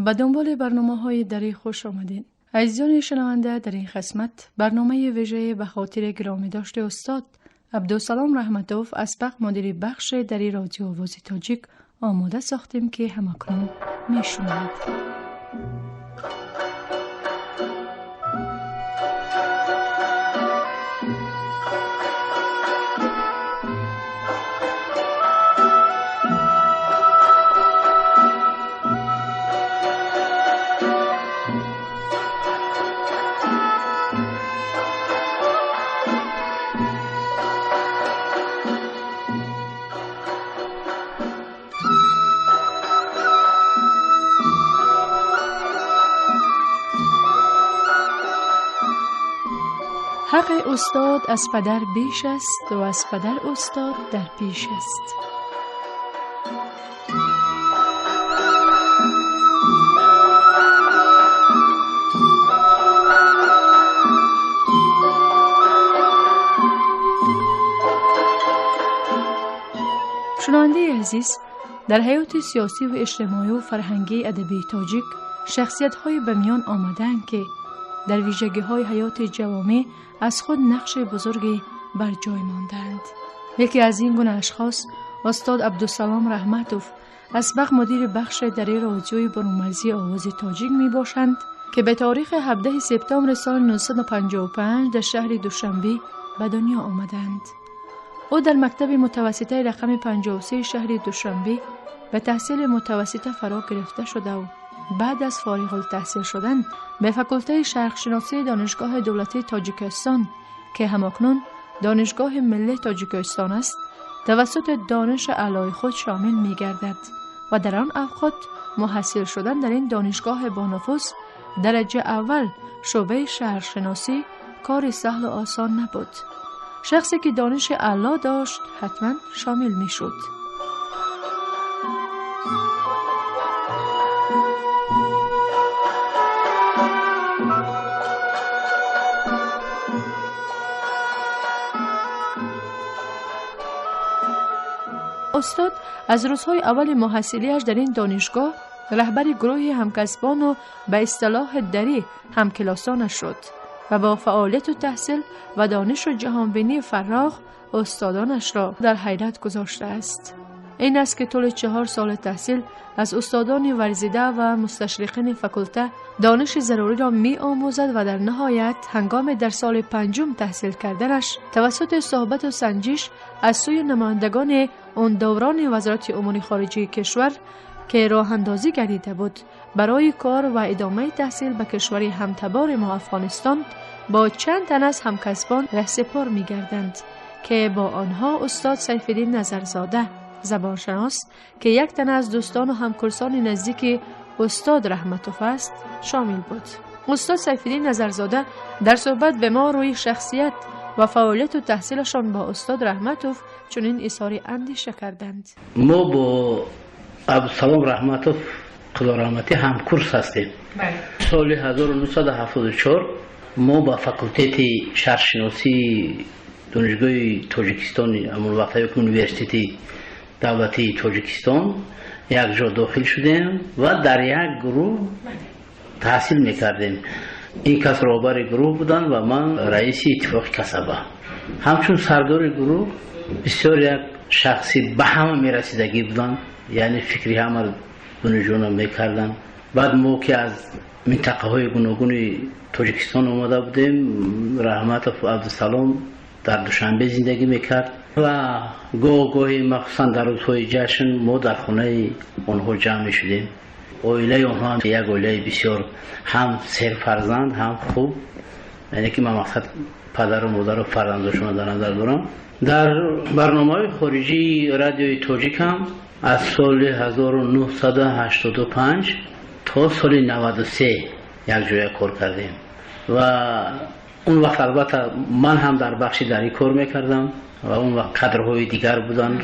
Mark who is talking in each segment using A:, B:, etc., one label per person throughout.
A: به دنبال برنامه‌های دری خوش آمدین. عزیزان شنونده، در این قسمت برنامه ویژه به خاطر گرامی داشت استاد عبدالسلام رحمتوف اسبق مدیر بخش دری رادیو آواز تاجیک آماده ساختیم که همکنون میشنوید. حق استاد از پدر بیش است و از پدر استاد در پیش است. شنونده عزیز، در حیات سیاسی و اجتماعی و فرهنگی ادبی تاجیک شخصیت‌های به میان آمدند که در ویژگی‌های حیات جوامع از خود نقش بزرگی بر جای ماندند. یکی از این گونه اشخاص استاد عبدالسلام رحمتوف اسبق مدیر بخش دری رادیوی برون‌مرزی آواز تاجیک می باشند که به تاریخ 17 سپتامبر سال 1955 در شهر دوشنبه به دنیا آمدند. او در مکتب متوسطه رقم 53 شهر دوشنبه به تحصیل متوسطه فرا گرفته شده و بعد از فارغ التحصیل شدن به فاکولته شرقشناسی دانشگاه دولتی تاجیکستان که همکنون دانشگاه ملی تاجیکستان است، توسط دانش اعلای خود شامل می گردد و در آن اوقات محصل شدن در این دانشگاه بانفوذ درجه اول شعبه شرقشناسی کار سهل و آسان نبود. شخصی که دانش اعلا داشت حتما شامل می شد. استاد از روزهای اول محصلی‌اش در این دانشگاه رهبر گروه همکسبان و به اصطلاح دری همکلاسانش شد و با فعالیت و تحصیل و دانش و جهانبینی فراخ استادانش را در حیرت گذاشته است. این است که طول 4 سال تحصیل از استادان ورزیده و مستشرقین فاکولته دانش ضروری را می آموزد و در نهایت هنگام در سال 5 تحصیل کردنش توسط صحبت و سنجش از سوی نمایندگان آن دوران وزارت امور خارجه کشور که راه اندازی گردیده بود برای کار و ادامه تحصیل به کشور همتبار ما افغانستان با چند تن از همکسبان رهسپار می گردند که با آنها استاد سیف‌الدین نظرزاده زبانشناس که یک تن از دوستان و همکلاسان نزدیک استاد رحمتوف است شامل بود. استاد سیف‌الدین نظرزاده در صحبت به ما روی شخصیت و فعالیت و تحصیلشان با استاد رحمتوف چنین اظهار اندیشه کردند.
B: ما با عبدالسلام رحمتوف خدا رحمتی همکورس هستیم. سال 1974 ما با فاکولته شهرشناسی دانشگاه تاجیکستان، همون وقت یک university دولتی تاجیکستان یک جا داخل شدیم و در یک گروه تحصیل میکردیم. این کس رهبر گروه بودن و من رئیس اتفاق کسبه. همچون سردار گروه بسیار یک شخصی به همه میرسیدگی بودن، یعنی فکری همه دانشجویان میکردن. بعد ما که از منطقه های گوناگون تاجیکستان آمده بودیم، رحمتوف عبدالسلام در دوشنبه زندگی میکرد و گاه گاهی مخصوصا در روزهای جشن ما در خانه آنها جمع میشدیم. عائله آنها هم یک عائله بسیار هم سرفرزند هم خوب، یعنی که من مقصد پدر و مادر و فرزندشون در نظر دارم. در برنامه خارجی رادیوی تاجیک هم از سال 1985 تا سال 93 یک جای کار کردیم و اون وقت البته من هم در بخش دری کار میکردم و اون وقت کادرهای دیگر بودن،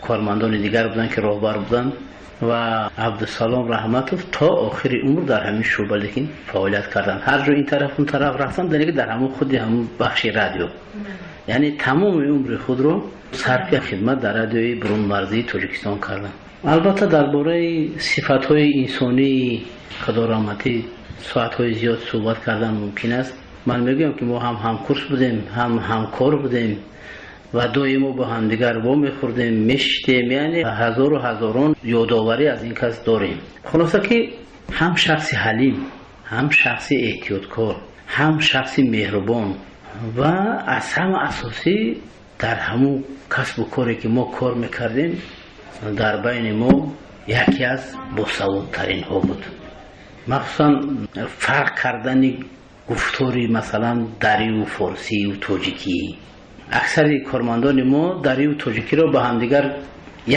B: کارمندان دیگر بودن که راهبر بودن و عبدالسلام رحمتوف تا آخر عمر در همین شعبه لیکن فعالیت کردن. هر جا این طرف اون طرف رفتن، در در همون خود همون بخش رادیو، یعنی تمام عمر خود رو صرف خدمت در رادیوی برون مرزی تاجیکستان کردن. Албатта, дар бораи сифатҳои инсонии Худо раҳматӣ соатҳои зиёд суҳбат кардан мумкин аст. Ман мегӯям, ки мо ҳам ҳамкурс будем, ҳам ҳамкор будем ва доимо бо ҳамдигар вомехӯрдем, мешиштем, яъне ҳазору ҳазорон ёдоварӣ аз ин кас дорем. Хулоса, ки ҳам шахси ҳалим, ҳам шахси эҳтиёткор, ҳам шахси меҳрубон ва аз ҳама асосӣ дар ҳамун касбу коре, ки мо кор мекардем, дар байни мо яке аз босаводтаринҳо буд. Махсусан фарқ кардани гуфтори, масалан, дарию форсию тоҷикӣ. Аксари кормандони мо дарию тоҷикиро ба ҳамдигар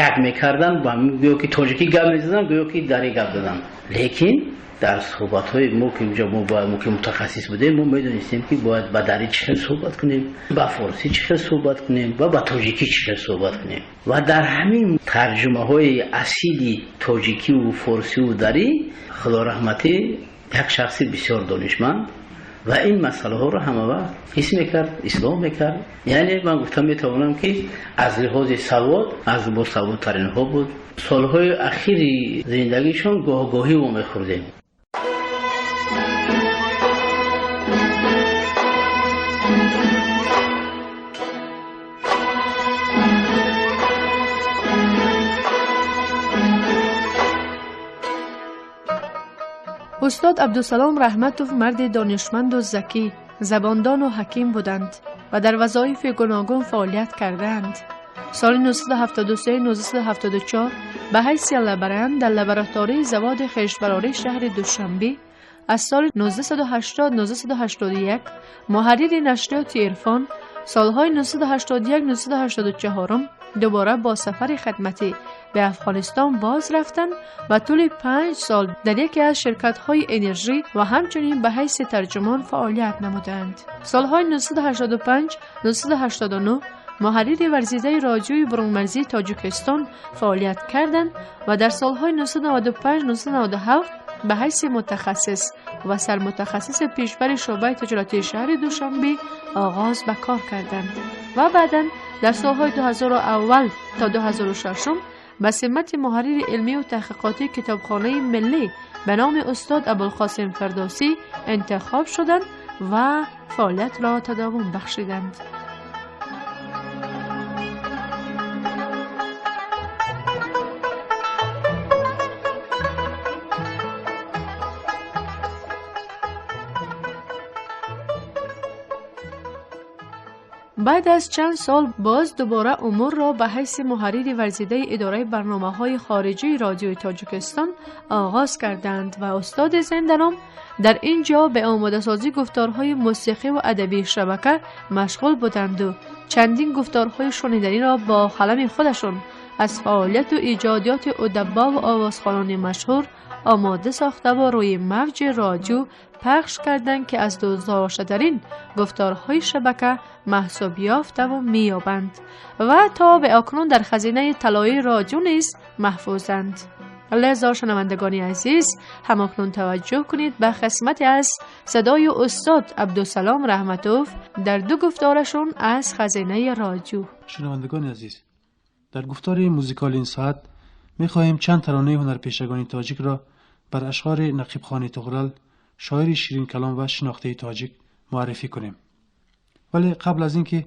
B: як мекарданд, гӯё ки тоҷикӣ гап мезаданд, гӯё ки дарӣ гап заданд. Лекин дар суҳбатҳои мо, ки инҷо мо ки мутахассис будем, мо медонистем, ки бояд ба дарӣ чӣ хел суҳбат кунем, ба форсӣ чӣ хел суҳбат кунем ва ба тоҷикӣ чӣ хел суҳбат кунем. Ва дар ҳамин тарҷумаҳои асили тоҷикиву форсиву дарӣ Худо раҳматӣ як шахси бисёр донишманд ва ин масъалаҳоро ҳамавақт ҳис мекард, ислоҳ мекард. Яъне ман гуфта метавонам, ки аз лиҳози савод аз босаводтаринҳо буд. Солҳои ахири зиндагишон гоҳгоҳӣ мо мехӯрдем.
A: Устод Абдусалом Раҳматов марди донишманду закӣ, забондону ҳаким буданд ва дар вазоифи гуногун фаъолият кардаанд. Соли 1973-1974 ба ҳайси лаборант дар лабораторияи заводи хешбарории шаҳри Душанбе, аз соли 1980-1981 муҳаррири нашриёти «Ирфон», солҳои 1981-1984 дубора бо сафари хидматӣ به افغانستان باز رفتند و طول 5 سال در یکی از شرکت‌های انرژی و همچنین به حیث ترجمان فعالیت نمودند. سالهای 1985 1989 محرر ورزیده رادیوی برونمرزی تاجیکستان فعالیت کردند و در سالهای 1995 1997 به حیث متخصص و سرمتخصص پیشبر شعبه تجارتی شهر دوشنبه آغاز به کار کردند و بعدا در سالهای 2001 تا 2006 به سمت محرر علمی و تحقیقاتی کتابخانه ملی به نام استاد ابوالقاسم فردوسی انتخاب شدند و فعالیت را تداوم بخشیدند. بعد از چند سال باز دوباره امور را به حیث محرر ورزیده اداره برنامه های خارجی رادیوی تاجیکستان آغاز کردند و استاد زنده‌نام در اینجا به آماده سازی گفتارهای موسیقی و ادبی شبکه مشغول بودند و چندین گفتارهای شنیدنی را با قلم خودشان از فعالیت و ایجادیات ادبا و آوازخوانان مشهور آماده ساخته و روی موج رادیو پخش کردند که از دوست‌داشته‌ترین گفتارهای شبکه محسوب یافته و مییابند و تا به اکنون در خزینه طلایی رادیو نیز محفوظند. لذا شنوندگان عزیز، هم‌اکنون توجه کنید به قسمتی از صدای استاد عبدالسلام رحمتوف در دو گفتارشون از خزینه رادیو.
C: شنوندگان عزیز، در گفتار موزیکال این ساعت میخواهیم چند ترانه هنرپیشگان تاجیک را بر اشعار نقیب خان طغرل، شاعر شیرین کلام و شناخته تاجیک، معرفی کنیم. ولی قبل از اینکه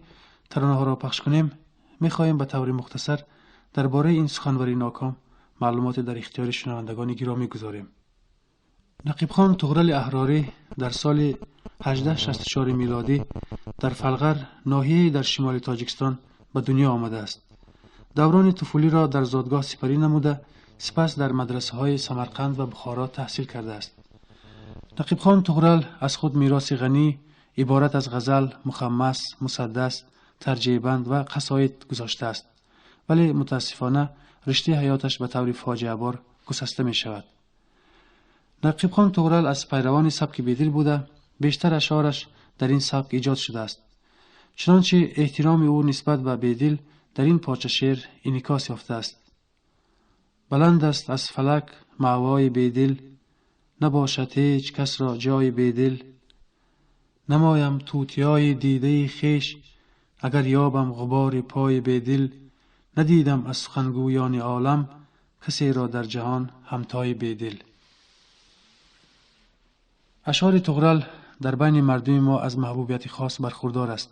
C: ترانه ها را پخش کنیم، میخواهیم به طور مختصر درباره این سخنوری ناکام معلومات در اختیار شنوندگان گرامی گذاریم. نقیب خان طغرل احراری در سال 1864 میلادی در فلغر، ناحیه در شمال تاجیکستان، به دنیا آمده است. دوران طفولی را در زادگاه سپری نموده، سپس در مدرسه های سمرقند و بخارا تحصیل کرده است. نقیب خان طغرل از خود میراث غنی عبارت از غزل، مخمس، مسدس، ترجیع بند و قصاید گذاشته است. ولی متاسفانه رشته حیاتش به طور فاجعه بار گسسته می شود. نقیب خان طغرل از پیروان سبک بیدل بوده، بیشتر اشعارش در این سبک ایجاد شده است. چنانچه احترام او نسبت به بیدل در این پارچه شعر انعکاس یافته است. بلند است از فلک مأوای بیدل، نباشد هیچ کس را جای بیدل. نمایم توتیای دیده خویش، اگر یابم غبار پای بیدل. ندیدم از سخنگویان عالم، کسی را در جهان همتای بیدل. اشعار طغرل در بین مردم ما از محبوبیت خاص برخوردار است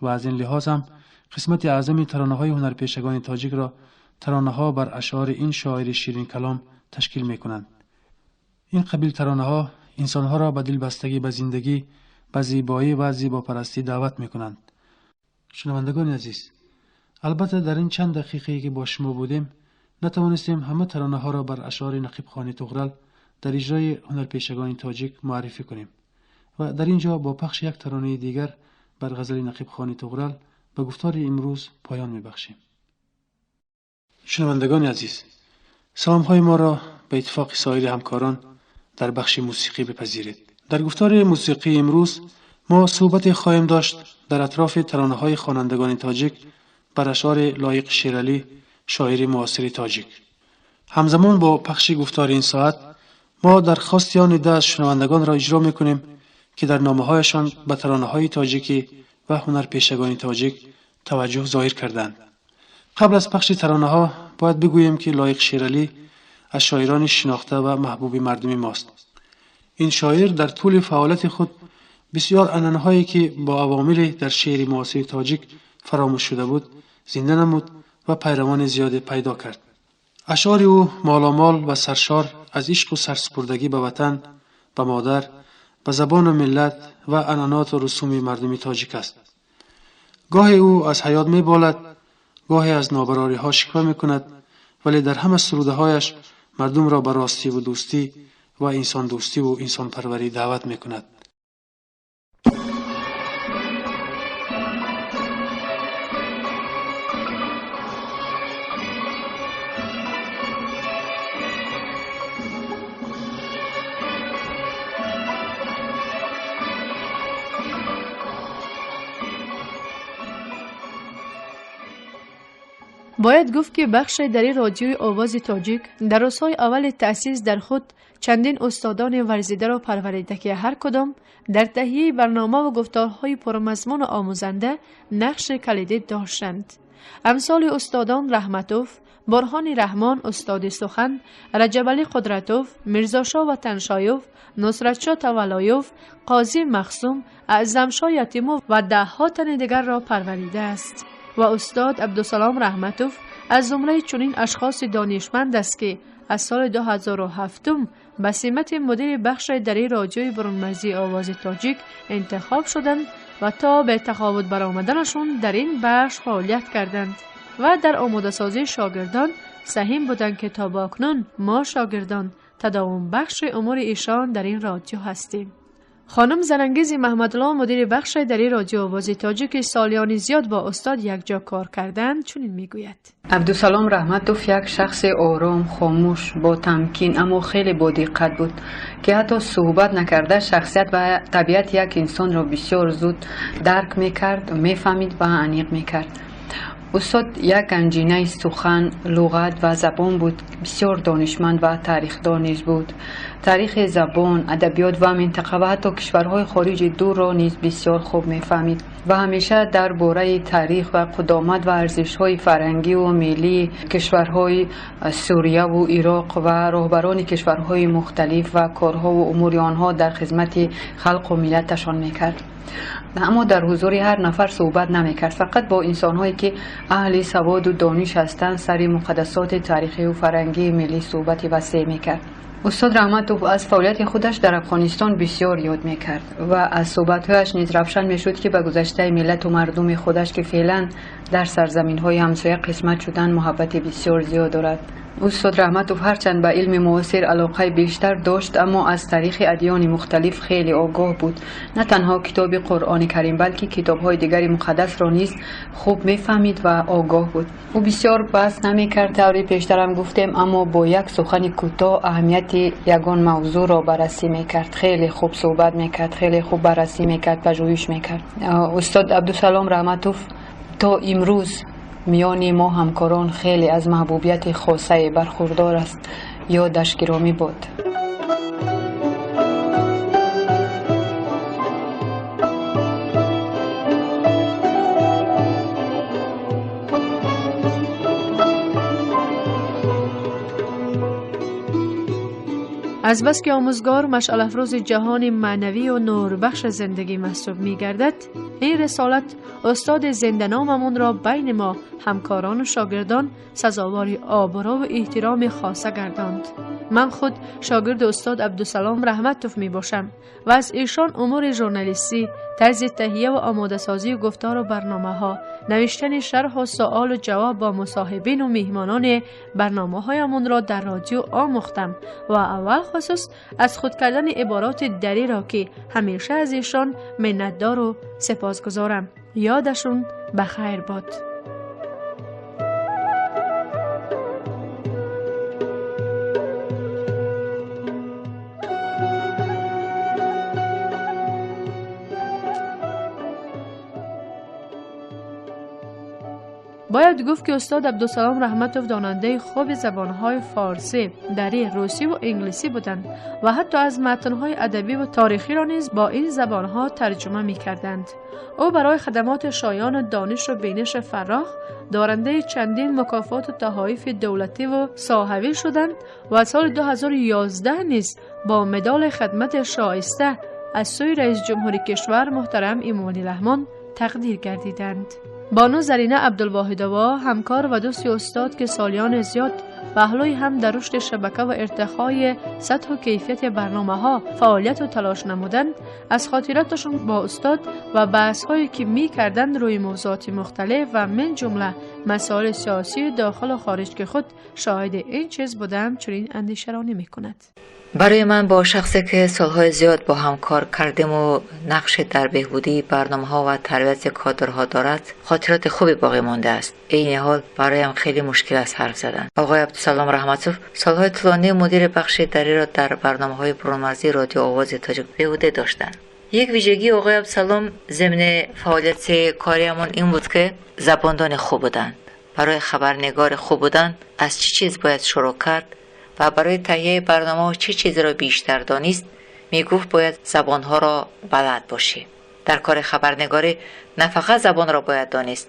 C: و از این لحاظ هم قسمت اعظم ترانه‌های هنرپیشگان تاجیک را ترانه‌ها بر اشعار این شاعر شیرین کلام تشکیل می‌کنند. این قبیل ترانه‌ها انسان‌ها را به دلبستگی به زندگی، به زیبایی و زیباپرستی دعوت می‌کنند. شنوندگان عزیز، البته در این چند دقیقه‌ای که با شما بودیم نتوانستیم همه ترانه‌ها را بر اشعار نقیب خان طغرل در اجرای هنرپیشگان تاجیک معرفی کنیم و در اینجا با پخش یک ترانه دیگر بر غزل نقیب خان طغرل به گفتار امروز پایان می‌بخشیم. شنوندگان عزیز، سلام‌های ما را به اتفاق سایر همکاران در بخش موسیقی بپذیرید. در گفتار موسیقی امروز ما صحبت خواهیم داشت در اطراف ترانه‌های خوانندگان تاجیک بر اشعار لایق شیرعلی، شاعر معاصر تاجیک. همزمان با پخش گفتار این ساعت ما درخواست آن عده از شنوندگان را اجرا می‌کنیم که در نامه‌هایشان به ترانه‌های تاجیکی و هنرپیشگان تاجیک توجه ظاهر کردند. قبل از پخش ترانه‌ها باید بگوییم که لایق شیرعلی از شاعران شناخته و محبوب مردم ماست. این شاعر در طول فعالیت خود بسیار عنعنه‌هایی که با عوامل در شعر معاصر تاجیک فراموش شده بود زنده نمود و پیروان زیاد پیدا کرد. اشعار او مالامال و سرشار از عشق و سرسپردگی به وطن، به مادر، به زبان و ملت و عنعنات و رسوم مردمی تاجیک است. گاهی او از حیات میبالد، گاهی از نابرابری ها شکوه میکند، ولی در همه سروده هایش مردم را به راستی و دوستی و انسان دوستی و انسان پروری دعوت میکند.
A: باید گفت که بخش دری رادیوی آواز تاجیک در روزهای اول تأسیس در خود چندین استادان ورزیده را پروریده که هر کدام در تهیه برنامه و گفتارهای پرمضمون و آموزنده نقش کلیدی داشتند. امثال استادان رحمتوف، برهان رحمان استاد سخن، رجب علی قدرتوف، میرزاشاه و تنشایوف، نصرتشاه تولایوف، قاضی مخصوم، اعظمشاه یتیموف و ده ها تن دیگر را پروریده است. و استاد عبدالسلام رحمتوف از زمره چنین اشخاص دانشمند است که از سال 2007 به سمت مدیر بخش دری رادیوی برونمرزی آواز تاجیک انتخاب شدند و تا به تقاعد برآمدنشان در این بخش فعالیت کردند و در آماده سازی شاگردان سهیم بودند که تا به اکنون ما شاگردان تداوم بخش امور ایشان در این رادیو هستیم. خانم زرنگیز محمدالله مدیر بخش دری رادیو آواز تاجیک سالیان زیاد با استاد یکجا کار کردند چنین میگوید:
D: عبدالسلام رحمتوف یک شخص آرام، خاموش، با تمکین اما خیلی با دقت بود که حتی صحبت نکرده شخصیت و طبیعت یک انسان را بسیار زود درک میکرد، میفهمید و عمیق میکرد. استاد یک گنجینه سخن، لغت و زبان بود، بسیار دانشمند و تاریخدان نیز بود. تاریخ زبان، ادبیات و منطقه و حتی کشورهای خارج دور را نیز بسیار خوب میفهمید و همیشه درباره تاریخ و قدامت و ارزش‌های فرهنگی و ملی کشورهای سوریه و عراق و رهبران کشورهای مختلف و کارها و امور آنها در خدمت خلق و ملتشان میکرد. اما در حضور هر نفر صحبت نمیکرد، فقط با انسانهایی که اهل سواد و دانش هستند سر مقدسات تاریخی و فرهنگی ملی صحبت وسیع میکرد. استاد رحمتوف از فعالیت خودش در افغانستان بسیار یاد میکرد و از صحبتهایش نیز روشن میشد که به گذشته ملت و مردم خودش که فعلا در سرزمین‌های همسایه قسمت شدن محبت بسیار زیاد دارد. استاد رحمتوف هرچند به علم معاصر علاقه بیشتر داشت، اما از تاریخ ادیان مختلف خیلی آگاه بود. نه تنها کتاب قرآن کریم بلکه کتاب‌های دیگر مقدس را نیز خوب می‌فهمید و آگاه بود. او بسیار بحث نمی‌کرد، طوری پیشترم گفتیم، اما با یک سخن کوتاه اهمیت یگان موضوع را بررسی می‌کرد. خیلی خوب صحبت می‌کرد، خیلی خوب بررسی می‌کرد، پژوهش می‌کرد. استاد عبدالسلام رحمتوف تا امروز میان ما همکاران خیلی از محبوبیت خاصه برخوردار است. یادش گرامی بود.
A: از بس که آموزگار مشعل افروز جهان معنوی و نوربخش زندگی محسوب می گردد، این رسالت استاد زنده ناممون را بین ما همکاران و شاگردان سزاوار آبرو و احترام خاصه گرداند. من خود شاگرد استاد عبدالسلام رحمتوف می باشم و از ایشان امور ژورنالیستی، طرز تهیه و آماده سازی گفتار و برنامه ها، نوشتن شرح و سوال و جواب با مصاحبین و میهمانان برنامه هایمون را در رادیو آموختم و اول خصوص از خود کردن عبارات دری را که همیشه از ایشان منتدار و سپاسگزارم. یادشون بخیر باد. باید گفت که استاد عبدالسلام رحمتوف داننده خوب زبانهای فارسی، دری، روسی و انگلیسی بودند و حتی از متنهای ادبی و تاریخی را نیز با این زبانها ترجمه می کردند. او برای خدمات شایان دانش و بینش فراخ دارنده چندین مکافات و تحایف دولتی و ساحوی شدند و سال 2011 نیز با مدال خدمت شایسته از سوی رئیس جمهوری کشور محترم امامعلی رحمان تقدیر گردیدند. بانو زرینه عبدالواحدova همکار و دوست استاد که سالیان زیاد پهلوی هم در رشد شبکه و ارتقای سطح و کیفیت برنامه ها فعالیت و تلاش نمودند، از خاطراتشون با استاد و بحث هایی که می کردند روی موضوعات مختلف و من جمله مسائل سیاسی داخل و خارج که خود شاهد این چیز بودم چنین اندیشه را نمی کند.
E: برای من با شخصی که سالهای زیاد با هم کار کردیم و نقش در بهبودی برنامه‌ها و تربیت کادرها دارد، خاطرات خوبی باقی مانده است. عین حال برایم خیلی مشکل است حرف زدن. آقای عبدالسلام رحمتوف سالهای طولانی مدیر بخش دری را در برنامه‌های برون‌مرزی رادیو آواز تاجیک به عهده داشتند. یک ویژگی آقای عبدالسلام ضمن فعالیت کاریمان این بود که زباندان خوب بودند. برای خبرنگار خوب بودن از چه چیز باید شروع کرد و برای تهیه برنامه چه چیزی را بیشتر دانست، میگفت باید زبانها را بلد باشی. در کار خبرنگاری نه فقط زبان را باید دانست،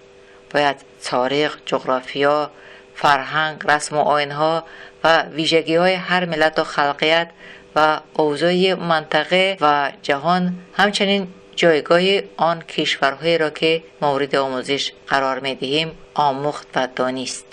E: باید تاریخ، جغرافیا، فرهنگ، رسم و آیین‌ها و ویژگی‌های هر ملت و خلقیت و اوضاع منطقه و جهان، همچنین جایگاه آن کشورهایی را که مورد آموزش قرار می‌دهیم آموخت و دانست.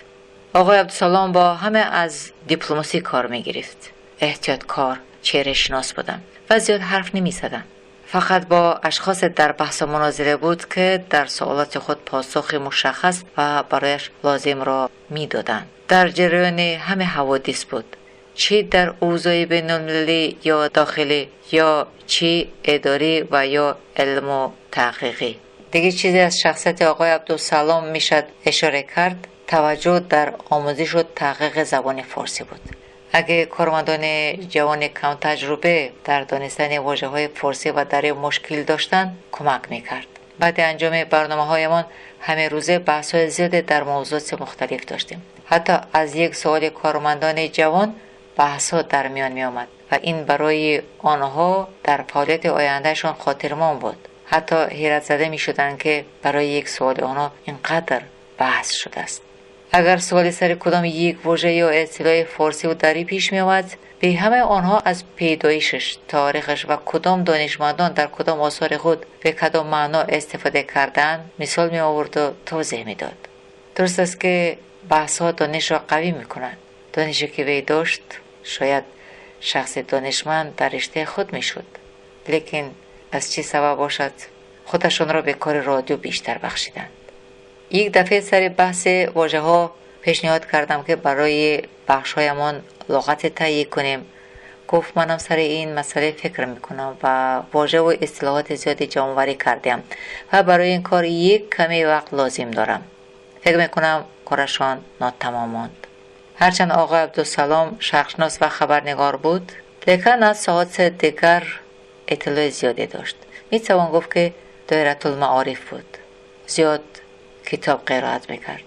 E: آقای عبدالسلام با همه از دیپلماسی کار می‌گرفت. احتیاط کار، چهره شناس بودم و زیاد حرف نمی‌زدم. فقط با اشخاص در بحث و مناظره بود که در سوالات خود پاسخ مشخص و برایش لازم را می‌دادند. در جریان همه حوادث بود، چه در اوضاع بین‌المللی یا داخلی یا چه اداری و یا علم و تحقیقی. دیگه چیزی از شخصیت آقای عبدالسلام میشد اشاره کرد، توجه در آموزش و تحقیق زبان فارسی بود. اگه کارمندان جوان کم تجربه در دانستن واژه‌های فارسی و دری مشکل داشتند کمک میکرد. بعد انجام برنامه‌هایمان همه روزه بحث‌های زیاد در موضوعات مختلف داشتیم. حتی از یک سوال کارمندان جوان بحث‌ها در میان می‌آمد و این برای آنها در فعالیت آیندهشان خاطرمان بود. حتی حیرت زده می‌شدند که برای یک سوال آنها اینقدر بحث شده است. اگر سوالی سر کدام یک واژه یا اصطلاح فارسی و دری پیش می آمد، به همه آنها از پیدایشش، تاریخش و کدام دانشمندان در کدام آثار خود به کدام معنا استفاده کردن مثال می آورد و توضیح می داد. درست است که بحث ها دانش را قوی می کنند. دانشی که وی داشت شاید شخص دانشمند در رشته خود می شد، لیکن از چه سبب باشد خودشان را به کار رادیو بیشتر بخشیدند. یک دفعه سر بحث واژه ها پیشنهاد کردم که برای بخش هایمان لغت تهیه کنیم. گفت منم سر این مسئله فکر میکنم و واژه و اصطلاحات زیاد جمع‌آوری کردم و برای این کار یک کمی وقت لازم دارم. فکر میکنم کارشان ناتمام ماند. هرچند آقای عبدالسلام شرقشناس و خبرنگار بود، لیکن از ساعات دیگر اطلاع زیادی داشت. میتوان گفت که دایره المعارف بود. زیاد کتاب قرائت میکرد.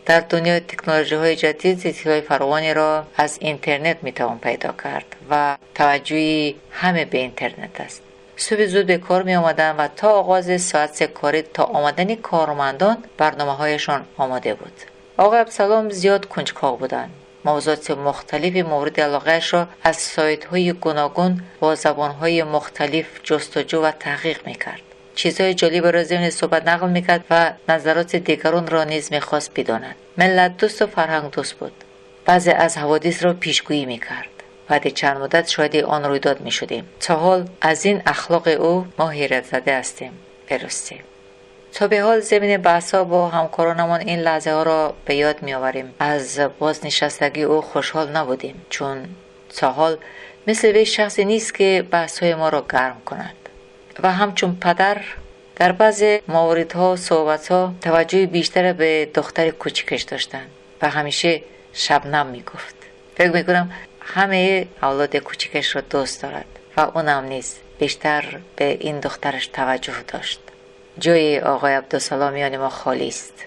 E: در دنیای تکنولوژی های جدید اطلاع فراوانی را از اینترنت میتوان پیدا کرد و توجه همه به اینترنت است. صبح زود به کار می آمدند و تا آغاز ساعت 3 کاری تا آمدن کارمندان برنامه هایشان آماده بود. آقای عبدالسلام زیاد کنجکاو بودند. موضوعات مختلف مورد علاقه‌اش را از سایت‌های گوناگون با زبان‌های مختلف جستجو و تحقیق می‌کرد. چیزهای جالب را ضمن صحبت نقل می‌کرد و نظرات دیگران را نیز می‌خواست بداند. ملت دوست و فرهنگ دوست بود. بعضی از حوادث را پیشگویی می‌کرد. بعد چند مدت شاهد آن رویداد می‌شدیم. تا حال از این اخلاق او ما حیرت زده هستیم. برستیم. تا به حال زمین بحث‌ها با همکارانمان این لحظه ها را به یاد می‌آوریم. از بازنشستگی او خوشحال نبودیم، چون تا حال مثل وی شخصی نیست که بحث‌های ما را گرم کند. و همچون پدر در بعضی مواردها صحبت‌ها توجه بیشتر به دختر کوچکش داشتند و همیشه شبنم می‌گفت. فکر می‌کنم همه اولاد کوچکش را دوست دارد و اونم نیست بیشتر به این دخترش توجه داشت. جای آقای عبدالسلام میان ما خالی است.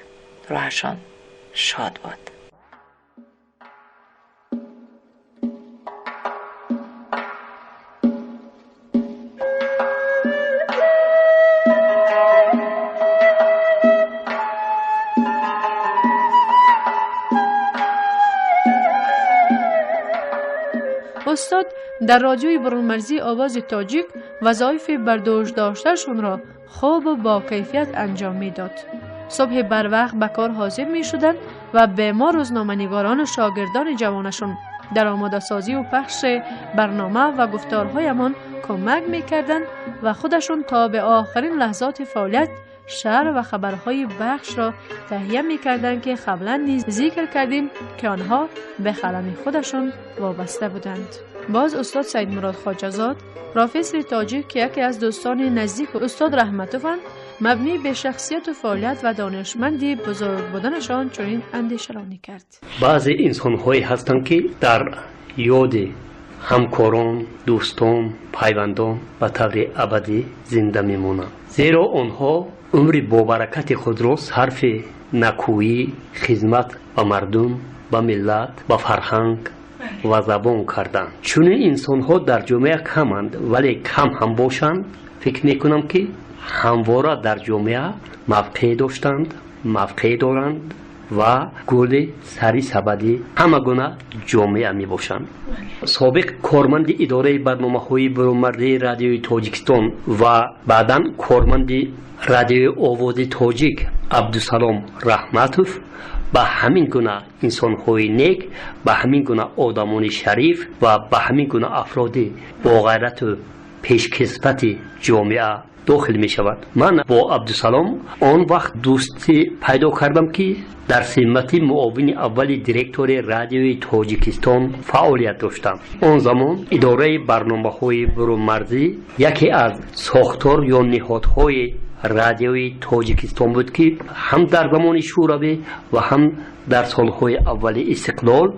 E: روحشان شاد باد.
A: استاد در رادیوی برونمرزی آواز تاجیک وظایف بردوش داشته‌شون را خوب و با کیفیت انجام میداد. صبح بر وقت به کار حاضر می شدند و به ما روزنامه‌نگاران و شاگردان جوانشون در آماده سازی و پخش برنامه و گفتارهایمان کمک می کردند و خودشون تا به آخرین لحظات فعالیت شعر و خبرهای بخش را تهیه می کردند که قبلا نیز ذکر کردیم که آنها به قلم خودشون وابسته بودند. باز استاد سید مراد خواجه‌زاد، پروفسور تاجیک که یکی از دوستان نزدیک استاد رحمتوفند، مبنی به شخصیت و فعالیت و دانشمندی بزرگ بودنشان چنین اندیشه رانی کرد.
F: بعضی انسان‌هایی هستند که در یاد همکاران، دوستان، پیوندان به طور ابدی زنده میمانند، زیرا آنها عمر با برکت خود را صرف نکویی، خدمت به مردم، به ملت، به فرهنگ و زبان کردند. چون انسان ها در جامعه کمند، ولی کم هم باشند، فکر میکنم که همواره در جامعه موقع داشتند، موقع دارند و گل سری سبدی همه گونه جامعه می باشند. سابق کارمند اداره برنامه های برونمرزی رادیوی تاجیکستان و بعدا کارمند رادیوی آواز تاجیک عبدالسلام رحمتوف به همین گونه انسان‌های نیک، به همین گونه آدمان شریف و به همین گونه افراد با غیرت و پیشکسوت جامعه داخل می شود. من با عبدالسلام آن وقت دوستی پیدا کردم که در سمت معاون اول دیرکتور رادیوی تاجیکستان فعالیت داشتم. آن زمان اداره برنامه‌های برونمرزی یکی از ساختار یا نهادهای رادیوی تاجیکستان بود که هم در زمان شوروی و هم در سالهای اول استقلال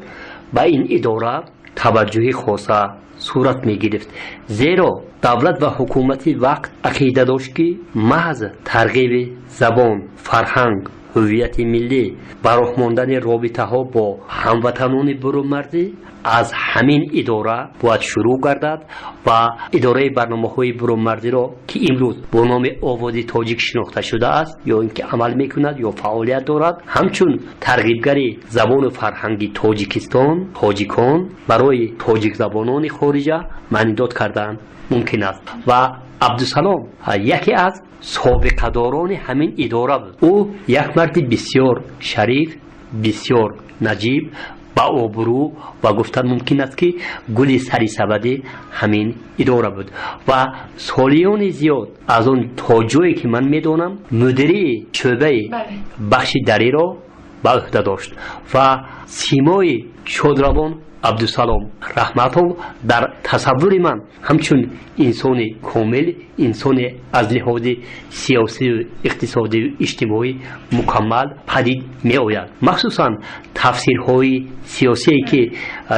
F: به این اداره توجه خاصه صورت می گرفت، زیرا دولت و حکومت وقت عقیده داشت که محض ترغیب زبان، فرهنگ، هویت ملی، براه ماندن رابطه ها با هموطنان برونمرزی از همین اداره باید شروع گردد و اداره برنامه های برونمرزی را که امروز با نام آواز تاجیک شناخته شده است یا اینکه عمل میکند یا فعالیت دارد، همچون ترغیبگر زبان و فرهنگ تاجیکستان، تاجیکان برای تاجیک زبانان خارجه معنیداد کردن ممکن است. و عبدالسلام یکی از سابقه داران همین اداره بود. او یک مرد بسیار شریف، بسیار نجیب، با آبرو و گفتن ممکن است که گل سری سبدی همین اداره بود و سالیان زیاد از آن تا جایی که من میدانم مدیری شعبه بخش دری را به عهده داشت و سیمای شادروان عبدالسلام رحمتوف در تصور من همچون انسان کامل، انسان از لحاظ سیاسی، اقتصادی و اجتماعی مکمل پدید می آید. مخصوصا تفسیرهای سیاسی که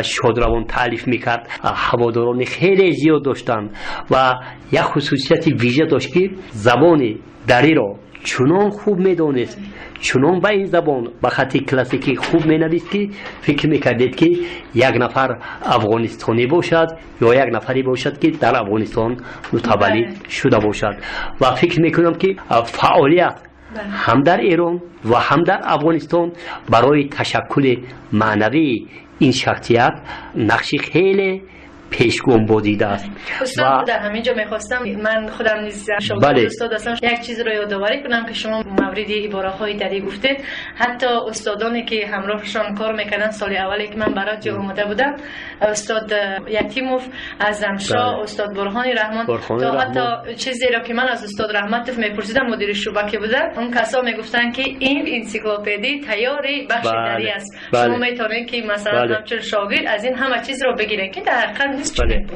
F: شادروان تألیف میکرد هواداران خیلی زیاد داشتند و یک خصوصیت ویژه داشت که زبان دری را چنان خوب میدانست، چنان به این زبان به خط کلاسیکی خوب مینویست که فکر میکردید که یک نفر افغانستانی باشد یا یک نفری باشد که در افغانستان متولد شده باشد. و فکر میکنم که فعالیت هم در ایران و هم در افغانستان برای تشکل معنوی این شخصیت نقش خیلی پیشگام بودیده است.
A: استاد در همینجا میخواستم من خودم نیز شاگرد استاد هستم یک چیز رو یادآوری کنم که شما مورد عباره‌های دری گفتید. حتی استادانی که همراهشان کار میکردن سال اولی که من برات اومده بودم، استاد یتیموف، اعظم شاه، استاد برهان رحمان، تا حتی چیزی را که من از استاد رحمتوف میپرسیدم، مدیر شعبه که بودن، اون کسا میگفتن که این انسیکلوپدی تیاری بخش دری است، شما میتونید که مثلا همچون شاگرد از این همه چیز رو بگیرید که در حقیقت.
F: بله.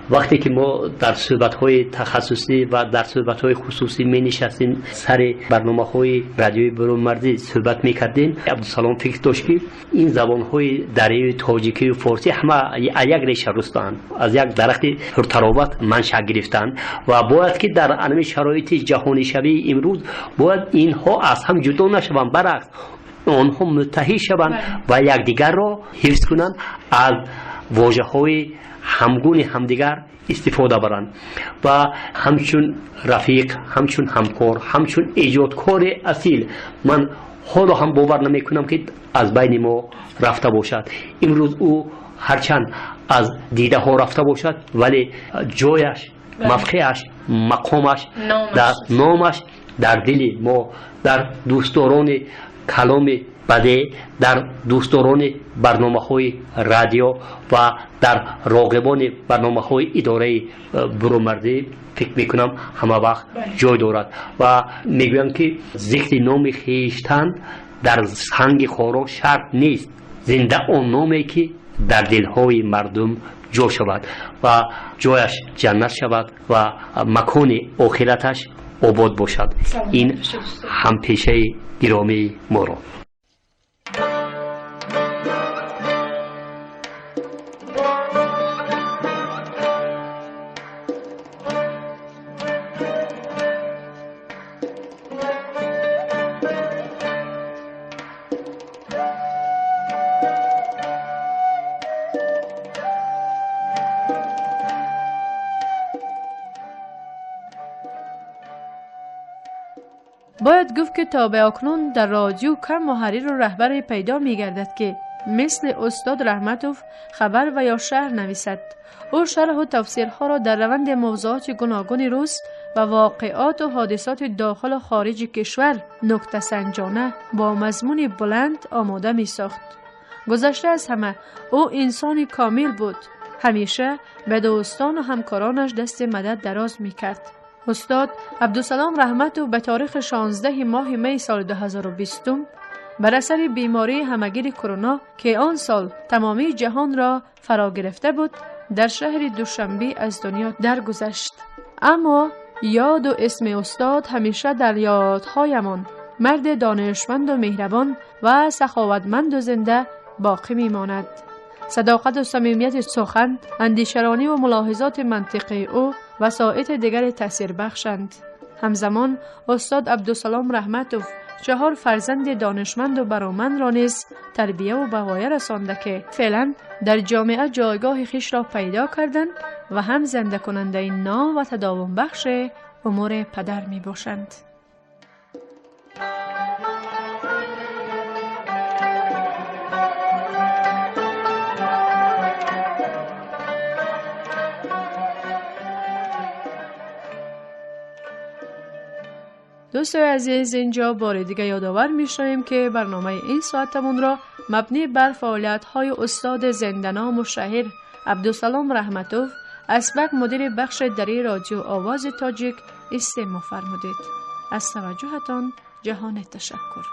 F: وقتی که ما در صحبت‌های تخصصی و در صحبت‌های خصوصی می نشستیم، سر برنامه‌های رادیوی برون‌مرزی صحبت می‌کردیم، عبدالسلام فکر داشت که این زبان‌های دری، تاجیکی و فارسی همه از یک ریشه رستند، از یک درخت پرتراوت منشأ گرفتند و باید که در همین شرایط جهانی شوی امروز باید اینها از هم جدا نشوند، برعکس آنها متحد شوند و یکدیگر را حفظ کنند، از واژه‌های همگون همدیگر استفاده برند و همچون رفیق، همچون همکار، همچون ایجادکار اصیل من حالا هم باور نمی کنم که از بین ما رفته باشد. امروز او هرچند از دیده ها رفته باشد ولی جایش، موقعش، مقامش، در نامش در دل ما، در دوستداران کلام بده، در دوستداران برنامه‌های رادیو و در راغبان برنامه‌های اداره برون‌مرزی فکر میکنم همه وقت جای دارد و میگویم که ذکر نام خویشتن در سنگ خارا شرط نیست، زنده آن نامی که در دلهای مردم جا شود و جایش جنت شود و مکان آخرتش آباد باشد. این همپیشه گرامی ما را.
A: باید گفت که تا به اکنون در رادیو کم محرر و رهبر پیدا می گردد که مثل استاد رحمتوف خبر و یا شرح نویسد. او شرح و تفسیرها را در روند موضوعات گوناگون روز و واقعات و حادثات داخل و خارج کشور نکته سنجانه با مضمون بلند آماده می ساخت. گذشته از همه او انسان کامل بود. همیشه به دوستان و همکارانش دست مدد دراز می کرد. استاد عبدالسلام رحمتوف به تاریخ 16 ماه می سال 2020 بر اثر بیماری همگیر کرونا که آن سال تمامی جهان را فرا گرفته بود در شهر دوشنبه از دنیا درگذشت. اما یاد و اسم استاد همیشه در یادهایمان مرد دانشمند و مهربان و سخاوتمند و زنده باقی می‌ماند. صداقت و صمیمیت سخن، اندیشرانی و ملاحظات منطقی او وسایط دیگر تاثیر بخشند. همزمان استاد عبدالسلام رحمتوف 4 فرزند دانشمند و برآمد را نیز تربیه و به غایه رسانده که فعلا در جامعه جایگاه خویش را پیدا کردند و هم زنده کننده نام و تداوم بخش امور پدر می باشند. دوستای عزیز، اینجا بار دیگه یادآور میشویم که برنامه این ساعتمون را مبنی بر فعالیت‌های استاد زنده‌نام و شهیر عبدالسلام رحمتوف، اسبق مدیر بخش دری رادیو آواز تاجیک استماع فرمودید. از توجهتان جهان تشکر.